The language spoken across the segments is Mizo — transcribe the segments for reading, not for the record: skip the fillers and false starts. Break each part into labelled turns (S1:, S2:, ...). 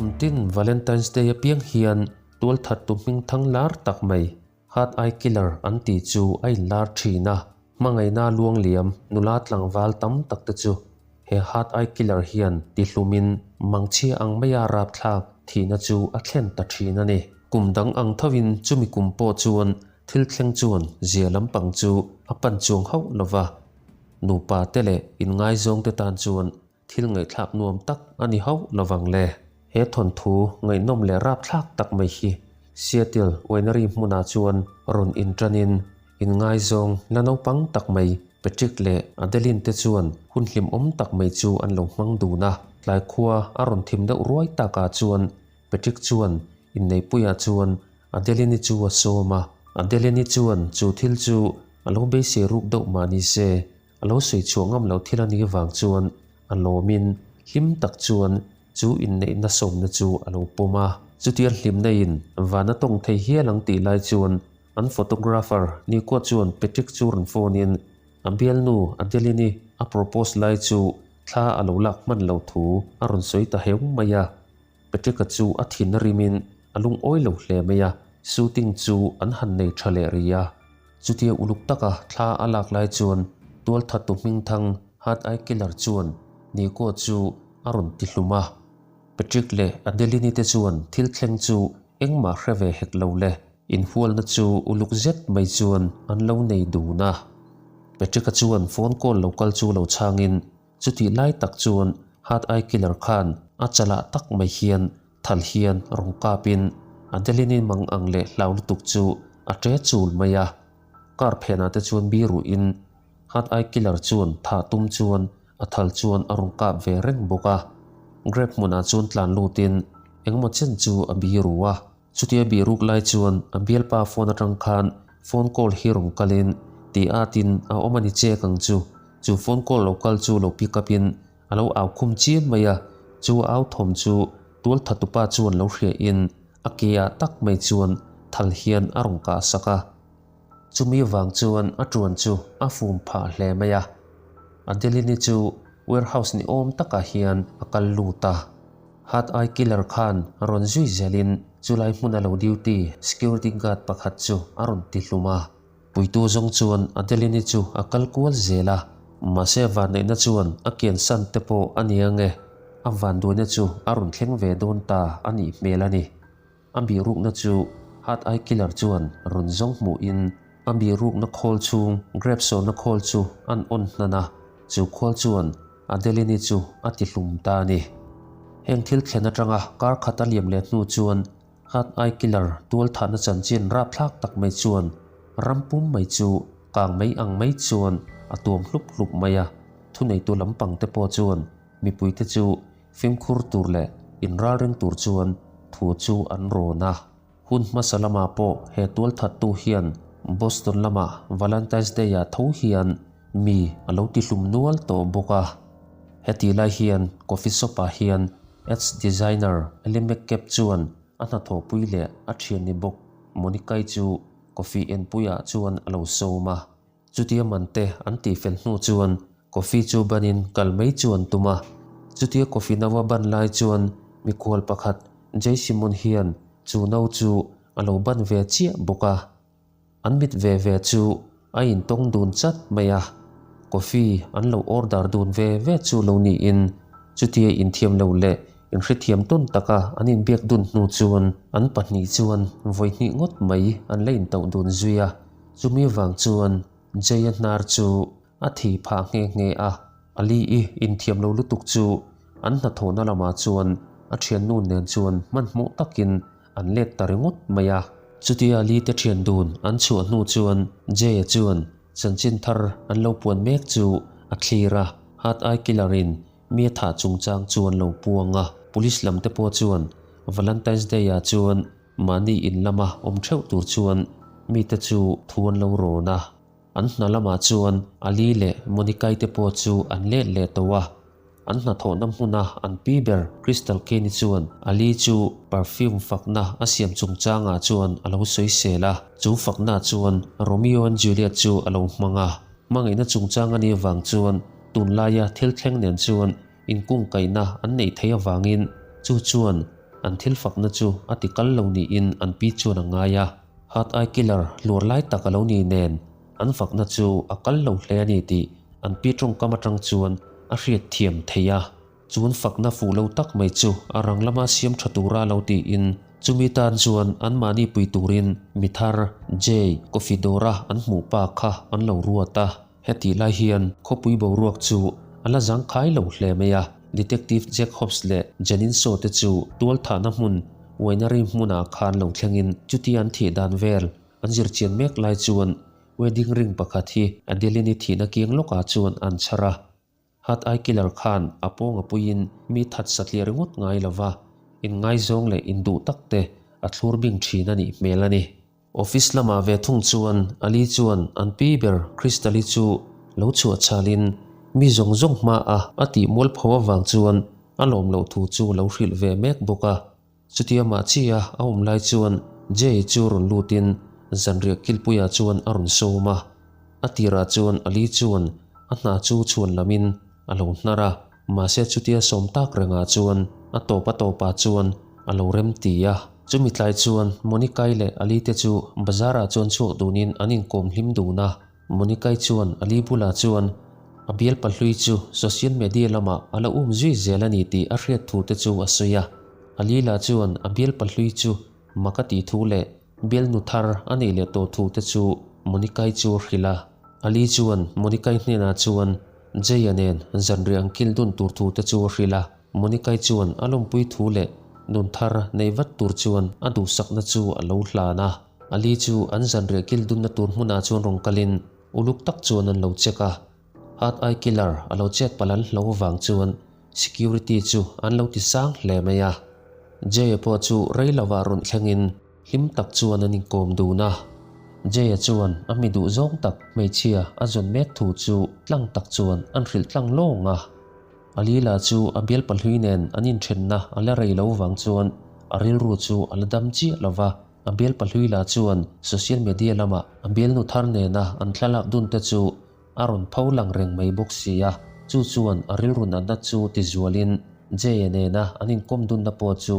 S1: Kum tin Valentine's Day apiang hian tualthattu hmingthang lar tak mai Heart Eye Killer an tih chu a inlar thin a. Hmangaihna luangliam nula tlangval tam tak te chu he Heart Eye Killer hian tihlumin mangchhia ang maia rapthlak thihna chu a thlen ta thin a ni. Kum dang ang thovin chumi kum pawh chuan thil thleng chuan zia lampang chu a pan chuang hauh lova, nupa te leh inngaizawng te tan chuan Thil ngaihthlak nuam tak a ni hauh lovang le. He thawnthu ngaihnawm leh rapthlak tak mai hi Seattle Winery hmunah chuan rawn inṭanin inngaizawng la naupang tak mai Patrick leh Adeline te chuan hun hlimawm tak mai chu an lo hmang dun a. Tlai khua a rawn thim deuh ruai takah chuan Patrick chuan inneipuiah chuan Adeline-i chu a sawm a. Adeline-i chuan chu thil chu a lo beisei ruk deuh mah ni se, A lo sawi chhuah ngam lo thil a nih vang chuan a lawmin hlim tak chuan chu inneihna sawmna chu a lo pawm a. Chutia hlimna in van a tawng thei hial ang tih lai chuan an photographer Nico chuan Patrick chu rawn phone in a bialnu Adeline-i a propose lai chu thla a lo lak hman lo thu a rawn sawi ta heu mai a. Patrick-a chu a thin a rimin a lungawi lo hle mai a, shooting chu an han nei tha leh rih a. Chutia uluk taka thla a lak lai chuan tualthattu hmingthang Hard Eye Killer chuan Nico chu a rawn ti hlum a. Patrick leh Adeline te chuan thil thleng chu engmah hre ve hek lo le, inhualna chu uluk zet mai chuan an lo nei dun a. Patrick-a chuan phone call lo kal chu lo chhangin Chutih lai tak chuan Hard Eye Killer khan a chalah tak mai hian thal hian rawn kapin Adeline-i mang ang leh hlau lutuk chu a ṭe chul mai a. Car phenah te chuan biruhin Hard Eye Killer chuan thah tum chuan a thal chuan a rawn kap ve reng bawk a. Grape hmunah chuan tlan lutin engemaw chen chu a biru a. Chutia biruk lai chuan a bialpa phone atang khan phone call hi rawn kalin ti atin a awm a ni chek ang chu. Chu phone call lo kal chu lo pick up in a lo au khum chiam mai a, chu au thawm chu tualthatupa chuan lo hria in a ke ah tak mai chuan thal hian a rawn kah sak a. Chumi vang chuan a tuan chu a fum phah hle mai a. Adeline-i chu warehouse ni awm takah hian a kal lut a. Hard Eye Killer khan rawn zui zelin chulai hmuna lo duty security guard pakhat chu a rawn ti hlum a. Puitu zawng chuan Adeline-i chu a kal kual zel a, mahse vanneihna chuan a kiansan te pawh a ni ange, a vanduaina chu a rawn thleng ve dawn ta a nih hmel a ni. A bihrukna chu Hard Eye Killer chuan rawn zawng hmuhin a bihrukna khawl chhung grape sawhna khawl chu an on hnan a, chu khawl chuan Adeline-i chu a ti hlum ta a ni. Heng thil thlen atanga kar khat a liam leh hnu chuan Hard Eye Killer tualthahna chanchin rapthlak tak mai chuan ram pum mai chu kang mai ang mai chuan a tuam hlup hlup mai a, thuneitu lampang te pawh chuan mipuite chu Fimkhur tur leh inralring tur chuan thu chu an rawn a. Hun hmasa lamah pawh he tualthattu hian Boston lama Valentine's Day-ah tho hian mi a lo tihlum nual tawh bawk a. Heti lai hian coffee shop-ah hian ads designer Ellie McCabe chuan a hnathawhpui leh a thian ni bawk Monica-i chu coffee enpuiah chuan a lo sawm a. Chutia man te an tih fel hnu chuan coffee chu banin kal mai chu an tum a. Chutia coffee no a ban lai chuan mikhual pakhat Jay Simon hian chu no chu a lo ban ve chiah bawk a. An mit ve ve chu a intawng dun chat mai a. Coffee an lo order dun ve ve chu lo niin chutia inthiam lo leh inhrethiam tawn taka an inbiak dun hnu chuan an pahnih chuan vawi hnih ngawt mai an la intauh dun zui a. Chumi vang chuan Jay-a hnar chu a thi phah nghe nghe a, Ali-i inthiam lo lutuk chu an hnathawhna lamah chuan a thiannu nen chuan hmanhmawh takin an let ta ringawt mai a. Chutia Ali te thian dun an chhuah hnu chuan Jay-a chuan chanchin thar an lo puan mek chu a thlir a, Hard Eye Killer-in mi a thah chungchang chu an lo puang a, Police lam te pawh chuan Valentine's Day-ah chuan Mahni in lama awm theuh tur chuan mite chu thu an lo rawn a. An hna lamah chuan Ali leh Monikai te pawh chu an let leh tawh a. An hnathawhna hmuna an pi ber Crystal Kane-i chuan Ali chu perfume fakna a siam chungchangah chuan a lo sawisel a. Chu fakna chuan Romeo and Juliet chu a lo hmang a. Hmangaihna chungchang a nih avang chuan tunlaia thil thleng nen chuan inkungkaihna an neih theih avangin chu chuan. an thil fakna chu a ti kal lo niin an pi chuan a ngai a. Heart Eye Killer hluar lai tak a lo ni nen an fakna chu a kal lo hle a ni tih an pi tawngkam atang chuan a hriat thiam theih a. Chun fakna fuh lo tak mai chu a rang lama siam tha tura lo tiin chumi tan chuan anmahni pui turin mi thar Jay coffee dawra an hmuh pa kha an lo ruat a. Hetih lai hian khawpui boruak chu a la zangkhai lo hle mai a, Detective Jack Hobbs leh Janine Shaw te chu tualthahna hmun Winery hmunah khan lo thlengin chutia an thih dan vel an zirchian mek lai chuan wedding ring pakhat hi Adeline-i thihna kiang lawkah chuan an chhar a. Hat Eye Killer khan a pawng a puiin mi that satliah ringawt ngai lova inngaizawng leh induh tak te a thlur bing thin a nih hmel a ni. Office lamah ve thung chuan Ali chuan an pi ber Crystal-i chu lo chhuah chhalin mi zawng zawng hmaah a tih mualpho avang chuan a lawm loh thu chu lo hrilh ve mek bawk a. Chutia mah chia a awm lai chuan Jay chu rawn lutin zanriah kilpuiah chuan a rawn sawm a. A tirah chuan Ali chuan a hna chu chhuan lamin a lo hnar a, mahse chutia sawm tak rengah chuan a tawp a tawpah chuan a lo rem ti a. Chumi tlai chuan Monica-i leh Ali te chu bazar-ah chuan chhuak dunin an inkawm hlim dun a. Monica-i chuan Ali bulah chuan a bialpa hlui chu social media lamah a la um zui zel a ni tih a hriat thu te chu a sawi a. Ali lah chuan a bialpa hlui chu mak a tih thu leh Bialnu thar a neih leh tawh thu te chu Monica-i chu a hrilh a. Ali chuan Monica-i hnenah chuan Jay-a nen zanriah an kil dun tur thu te chu a hrilh a. Monica-i chuan a lawmpui thu leh nun thar nei vat tur chuan a duhsakna chu a lo hlan a. Ali chu an zanriah kil dunna tur hmunah chuan rawn kalin uluk tak chuan an lo check a. Heart Eye Killer a lo chet palh an hlo vang chuan security chu an lo ti sang hle mai a. Jay-a pawh chu rei lovah rawn thlengin hlim tak chuan an inkawm dun a. Jay-a chuan a mi duh zawng tak hmeichhia a zawn mek thu chu tlang tak chuan an hrilh tlang lawng a. Alila chu a bialpa hlui nen an inthenna a la rei lo vang chuan a rilru chu a la dam chiah lo va. A bialpa hlui lah chuan social media lamah a bialnu thar nena an thlalak dun te chu A rawn pho lang reng mai bawk si a, chu chuan a rilru natna chu tizualin Jay-a nena an inkawm dunna pawh chu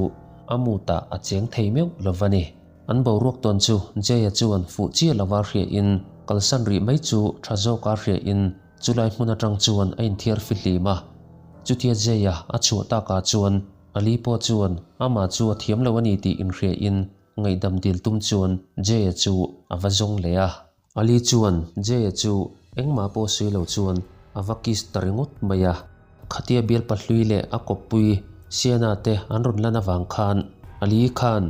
S1: a mutah a cheng thei meuh lo va ni. An boruak tawn chu Jay-a chuan fuh chiah lova hriahin kalsan rih mai chu tha zawka hriahin chulai hmun atang chuan a inthiar fihlim a. Chutia Jay-a a chhuah takah chuan Ali pawh chuan amah chu a thiam lo a ni tih inhriahin ngaihdam dil tum chuan Jay-a chu a va zawng leh a. Ali chuan Jay-a chu engmah pawh sawi lo chuan a va kiss ta ringawt mai a. Khatia bialpa hlui leh a kawppui Sienna te an rawn lan avang khan Ali khan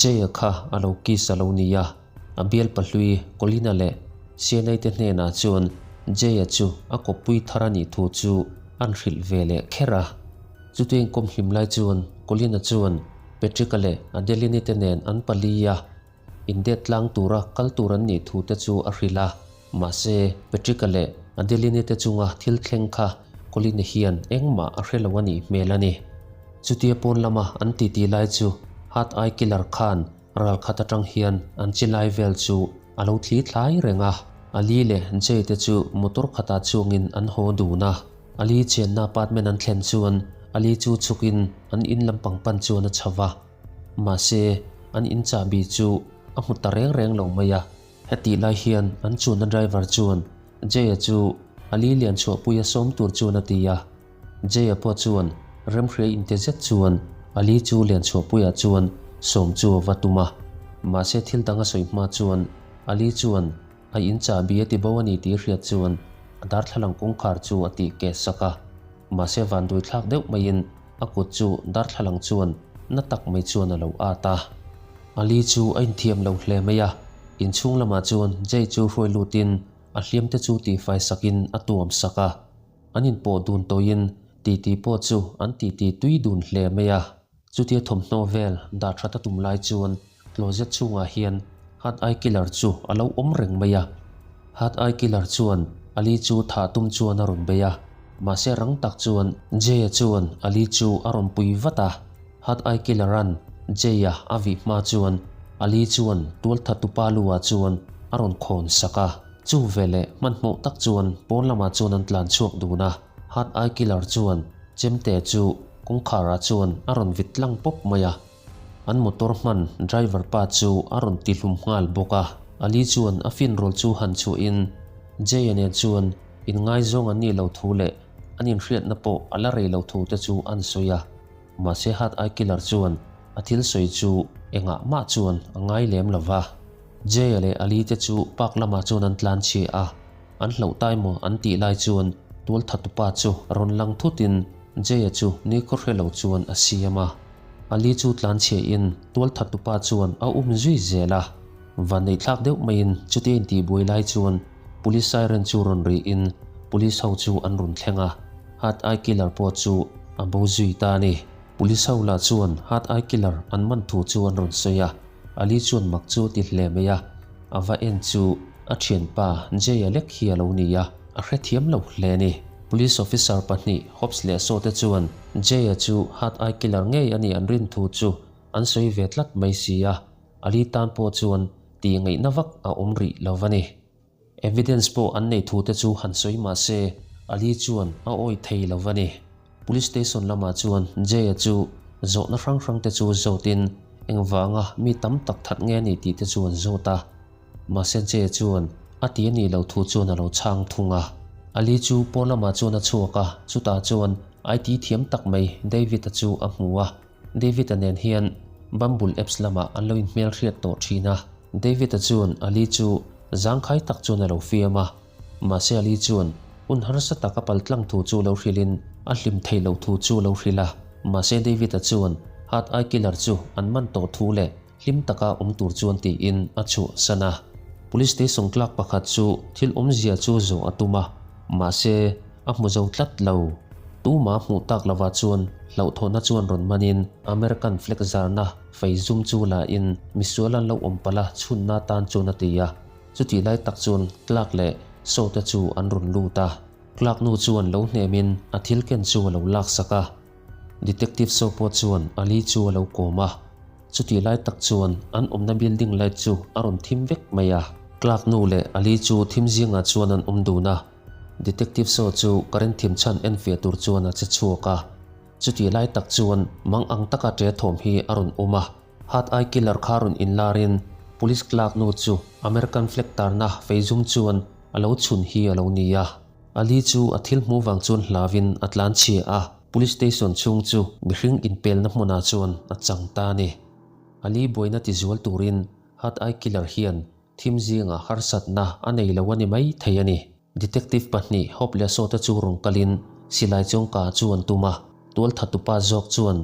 S1: Jay-a kha a lo kiss a lo ni a. A bialpa hlui Colina leh Sienna-i te hnenah chuan Jay-a chu a kawppui thar a nih thu chu an hrilh ve leh kher a. Chutia inkawm hlim lai chuan Colina chuan Patrick-a leh Adeline-i te nen an pali a. Indet tlang tura kal tur an nih thu te chu a hrilh a, mahse Patrick-a leh Adeline-i te chunga thil thleng kha Colin-a hian engmah a hre lo a nih hmel a ni. Chutia pawn lama an titi lai chu Heart Eye Killer khan ral khat atang hian an chi lai vel chu a lo thli thlai reng a, Ali leh Jay te chu motor khatah chuangin an haw dun a. Ali chenna apartment an thlen chuan Ali chu chhukin an in lampang pan chuan a chho va. Mahse, an in chahbi chu a hmu ta reng reng lo mai a. Hetih lai hian an chuanna driver chuan Jay-a chu a li lian chhuahpui a sawm tur chuan a ti a. Jay-a pawh chuan remhria inte zet chuan a li chu lian chhuahpuiah chuan sawm chu a va tum a. Mahse thil dang a sawi hma chuan a li chuan a in chahbi a ti bo a ni tih hriat chuan a darthlalang kawngkhar chu a tih keh sak a. Mahse vanduai thlak deuh maiin a kut chu darthlalang chuan na tak mai chuan a lo at a. Ali chu a inthiam lo hle mai a, inchhung lamah chuan Jay chu hruai lutin a hliam te chu tihfai sakin a tuam sak a. An inpawh dun tawhin titi pawh chu an titi tui dun hle mai a. Chutia thawmhnaw vel dah that a tum lai chuan closet chhungah hian Heart Eye Killer chu a lo awm reng mai a. Heart Eye Killer chuan Ali chu thah tum chuan a rawn bei a, mahse rang tak chuan Jay-a chuan Ali chu a rawn pui vat a. Heart Eye Killer-a'n Jay-a a vih hma chuan Ali chuan tualthattupa lu-ah chuan a rawn khawn sak a. Chu veleh hmanhmawh tak chuan pawn lamah chuan an tlan chhuak dun a. Heart Eye Killer chuan chemte chu kawngkharah chuan a rawn vit tlang pawp mai a. An motor hman driver pa chu a rawn ti hlum nghal bawk a. Ali chuan a finrawl chu han chhuahin Jay-a nen chuan inngaizawng an nih lo thu leh an inhriatna pawh a la rei lo thu te chu an sawi a. Mahse Hat Eye Killer chuan a thil sawi chu engah mah chuan a ngai lem lo va. Jay-a leh Ali te chu park lamah chuan an tlan chhia a, an hlauh tai maw an tih lai chuan tualthatupa chu rawn lang thutin Jay-a chu nikhaw hre lo chuan a siam a. Ali chu tlan chhiain tualthatupa chuan a um zui zel a. Vanneihthlak deuh maiin chutia intihbuai lai chuan Police siren chu rawn rihin Police ho chu an rawn thleng a, Hard Eye Killer pawh chu a bo zui ta a ni. Police ho lah chuan Hard Eye Killer an man thu chu an rawn sawi a, Ali chuan mak chu a ti hle mai a, a va en chu a thianpa Jay-a lek hi a lo ni a, a hrethiam lo hle a ni. Police officer pahnih Hobbs leh Shaw te chuan Jay-a chu Hard Eye Killer ngei a nih an rin thu chu an sawi ve tlat mai si a, Ali tan pawh chuan tih ngaihna vak a awm rih lo va ni. Evidence pawh an neih thu te chu han sawi mah se, Ali chuan a awih thei lo va ni. Police station lamah chuan Jay-a chu zawhna hrang hrang te chu zawtin engvanga mi tam tak that nge a nih tih te chu an zawt a. Mahse Jay-a chuan a ti a nih loh thu chuan a lo chhang thung a. Ali chu pawn lamah chuan a chhuak a, chutah chuan IT thiam tak mai David-a chu a hmu a. David-a nen hian Bumble apps lamah an lo inhmelhriat tawh thin a. David-a chuan Ali chu zangkhai tak chuan a lo fiam a. Mahse Ali chuan hun harsa tak a paltlang thu chu lo hrilhin a hlim theih loh thu chu lo hrilh a. Mahse David-a chuan Heart Eye Killer chu an man tawh thu leh hlim taka awm tur chuan tiin a chhuahsan a. Police station clerk pakhat chu thil awmzia chu zawh a tum a, mahse a hmu zo tlat lo. Tumah hmuh tak lovah chuan hlauhthawhna chuan rawn manin American flag zarna fei zum chu la in misual an lo awm palh a chhunna tan chuan a ti a. Chutih lai tak chuan clerk leh Saw te chu an rawn lut a. Clerk nu chuan lo hnemin a thil ken chu a lo laksak a. Detective Saw pawh chuan Ali chu a lo kawm a. Chutih lai tak chuan an awmna building light chu a rawn thim vek mai a. Clark nu leh Ali chu thim zingah chuan an awm dun a. Detective Saw chu current thim chhan en fiah tur chuan a che chhuak a. Chutih lai tak chuan mang ang taka ṭe thawm hi a rawn awm a. Hard Eye Killer kha rawn inlarin Police Clark nu chu American flag tarna fei zum chuan a lo chhun hi a lo ni a. Ali chu a thil hmuh vang chuan hlauin a tlan chhia a, Police Station chhung chu mihring inpelna hmunah chuan a chang ta a ni. Ali buaina tizual turin Hard Eye Killer hian thim zingah harsatna a nei lo a ni mai thei a ni. Detective pahnih Hope leh Saw te chu rawn kalin silai chuangka chu an tum a, tualthatupa zawk chuan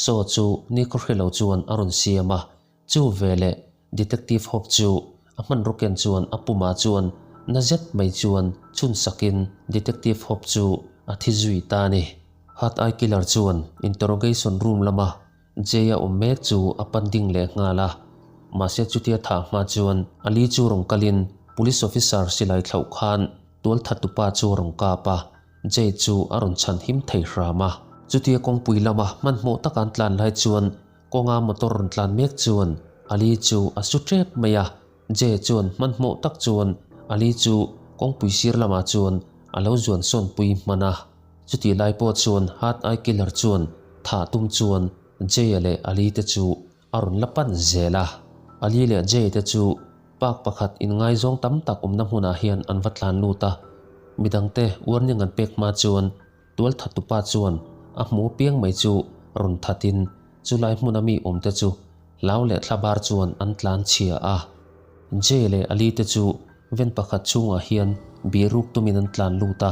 S1: Saw chu nikhaw hre lo chuan a rawn siam a, Chu veleh Detective Hope chu a hmanraw ken chuan a pumah chuan na zet mai chuan chhun sakin Detective Hope chu a thi zui ta a ni. Hard Eye Killer chuan interrogation room lama Jay-a awm mek chu a pan ding leh nghal a. Mahse chutia thah hma chuan Ali chu rawn kalin Police officer silai thlauh khan tualthattupa chu a rawn kap a. Jay chu a rawn chhan him thei hram a. Chutia kawngpui lama hmanhmawh taka an tlan lai chuan Kawnga motor rawn tlan mek chuan Ali chu a su tep mai a, Jay chuan hmanhmawh tak chuan Ali chu kawngpui sir lamah chuan a lo zuan sawn pui hman a. Chutih lai pawh chuan Hard Eye Killer chuan thah tum chuan Jay-a leh Ali te chu a rawn la pan zel a. Ali leh Jay te chu park pakhat inngaizawng tam tak awmna hmunah hian an va tlan lut a, midangte warning an pek hma chuan Tualthattupa chuan a hmu piang mai chu rawn thatin chulai hmuna mi awmte chu hlau leh thlabar chuan an tlan chhia a. Jay leh Ali te chu ven pakhat chhungah hian biruk tumin an tlan lut a.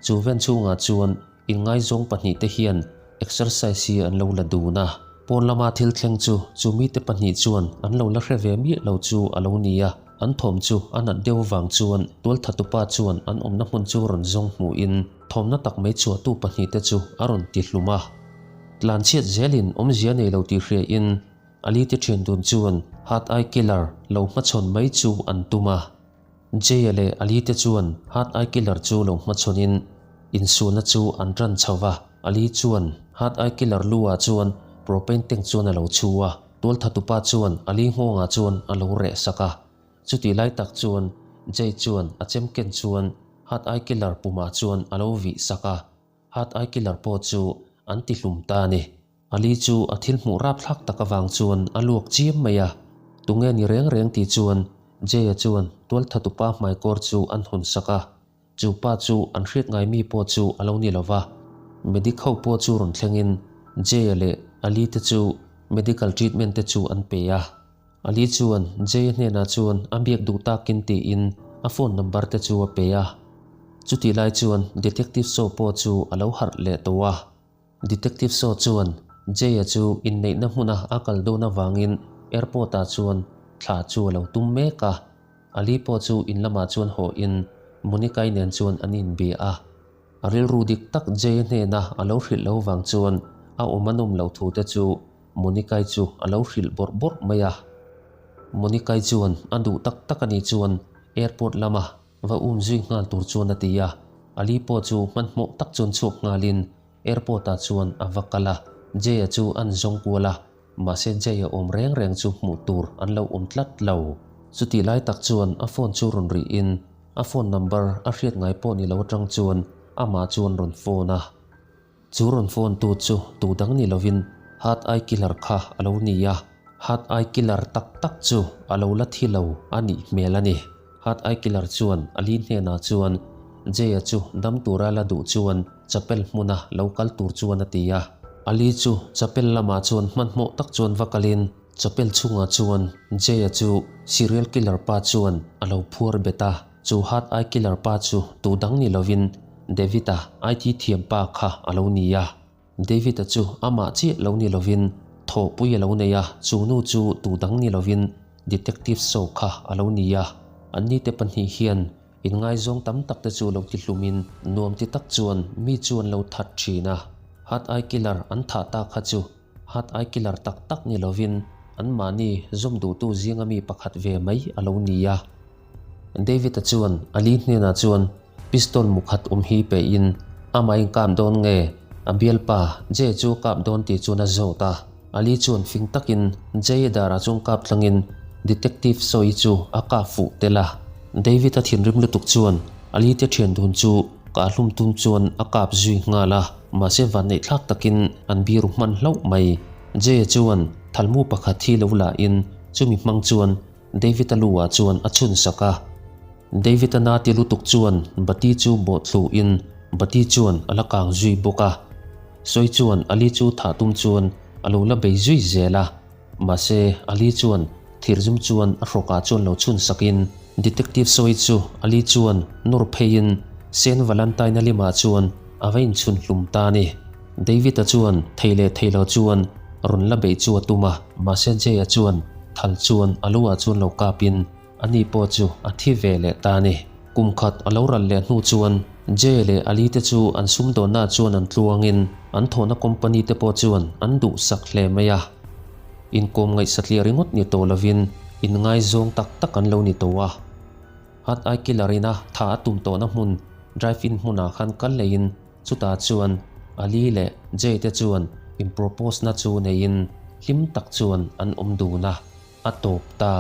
S1: Chu ven chhungah chuan inngaizawng pahnihte hian exercise hi an lo la dun a. Pawn lama thil thleng chu chu mite pahnih chuan an lo la hre ve miah lo chu a lo ni a. An thawm chu a nat deuh vang chuan tualthatupa chuan an awmna hmun chu rawn zawng hmuhin thawmna tak mai chhuahtu pahnihte chu a rawn ti hlum a. Tlanchhiat zelin awmzia nei lo tih hriain Ali te thian dun chuan Hard Eye Killer lo hmachhawn mai chu an tum a. Jay-a leh Ali te chuan Hard Eye Killer chu lo hmachhawnin insualna chu an tan chho va. Ali chuan Hard Eye Killer lu-ah chuan propane tank chuan a lo chhu a. Tualthatupa chuan Ali nghawngah chuan a lo reh sak a. Chutih lai tak chuan Jay chuan a chem ken chuan Hard Eye Killer pumah chuan a lo vih sak a. Hard Eye Killer pawh chu an ti hlum ta a ni. Ali chu a thil hmuh rapthlak tak avang chuan a luak chiam mai a, tunge ni reng reng tih chuan Jay-a chuan tualthatupa hmaikawr chu an hawn sak a, chu pa chu an hriat ngai mi pawh chu a lo ni lo va. Medic ho pawh chu rawn thlengin Jay-a leh Ali te chu medical treatment te chu an pe a. Ali chuan Jay-a hnenah chuan a biak duh takin tiin a phone number te chu a pe a. Chutih lai chuan Detective Saw pawh chu a lo harh leh tawh a. Detective Saw chuan Jay-a chu inneihna hmuna a kal dawn avangin airport ah chuan thla chu a lo tum mek a. Ali pawh chu in lamah chuan haw in Monica-i nen chuan an inbia a. A rilru dik tak Jay-a hnena a lo hrilh lo vang chuan a awm a nawm loh thu te chu Monica-i chu a lo hrilh bawrh bawrh mai a. Monica-i chuan a duh tak tak a nih chuan airport lama va um zui nghal tur chuan a ti a. Ali pawh chu hmanhmawh tak chuan chhuak nghalin airport ah chuan a va kal a. Jay-a chu an zawng kual a, mahse Jay-a awm reng reng chu hmuh tur an lo awm tlat lo. Chutih lai tak chuan a phone chu rawn rihin a phone number a hriat ngai pawh ni lo atang chuan amah chuan rawn phone a. Chu rawn phone tu chu tu dang ni lovin Heart Eye Killer kha a lo ni a, Heart Eye Killer tak tak chu a lo la thi lo a nih hmel a ni. Heart Eye Killer chuan Ali hnenah chuan Jay-a chu dam tura la duh chuan chapel hmuna lo kal tur chuan a ti a. Ali chu chapel lamah chuan hmanhmawh tak chuan va kalin chapel chhungah chuan Jay-a chu serial killer pa chuan a lo phuar bet a. Chu Heart Eye Killer pa chu tu dang ni lovin David-a IT thiam pa kha a lo ni a. David-a chu amah chiah lo ni lovin thawhpui a lo nei a, chu nu chu tu dang ni lovin Detective Saw kha a lo ni a. Anni te pahnih hian inngaizawng tam tak te chu lo ti hlumin nuam ti tak chuan mi chu an lo that thin a. Heart Eye Killer an thah ta kha chu Heart Eye Killer tak tak ni lovin anmahni zawm duhtu zinga mi pakhat ve mai a lo ni a. David-a chuan Ali hnenah chuan pistol mukhat awm hi pehin amah in kap dawn nge a bialpa Jay chu a kap dawn tih chuan a zawt a. Ali chuan fing takin Jay-a darah chuan kap tlangin Detective sawi chu a kap fuh tel a. David-a thinrim lutuk chuan Ali te thian dun chu kah hlum tum chuan a kap zui nghal a, mahse vanneih thlak takin an biru hman hlauh mai. Jay-a chuan thalmu pakhat hi lo la in chumi hmang chuan David-a lu ah chuan a chhun sak a. David-a na ti lutuk chuan Bati chu bawh thlu in Bati chuan a la kang zui bawk a. Sawi chuan Ali chu thah tum chuan a lo la bei zui zel a. Mahse Ali chuan thirzum chuan a hrawk ah chuan lo chhun sak in Detective Sawi chu Ali chuan nawr phei in Saint Valentine-a lim ah chuan a va inchhun hlum ta a ni. David-a chuan thei leh thei lo chuan rawn la beih chu a tum a, mahse Jay-a chuan thal chuan a lo ah chuan lo kapin ani pawh chu a thi ve leh ta a ni. Kum khat a lo ral leh hnu chuan Jay leh Ali te chu an sumdawnna chuan an tluangin an thawhna company te pawh chuan an duhsak hle mai a. Inkawm ngaihsatliah ringawt ni tawh lovin inngaizawng tak tak an lo ni tawh a. Hat Eye Killer ina tha a tum tawhna hmun drive-in hmunah khan kal leiin Chutah chuan Ali leh Jay te chuan in propose na chu neiin hlim tak chuan an awm dun a, a tawp ta.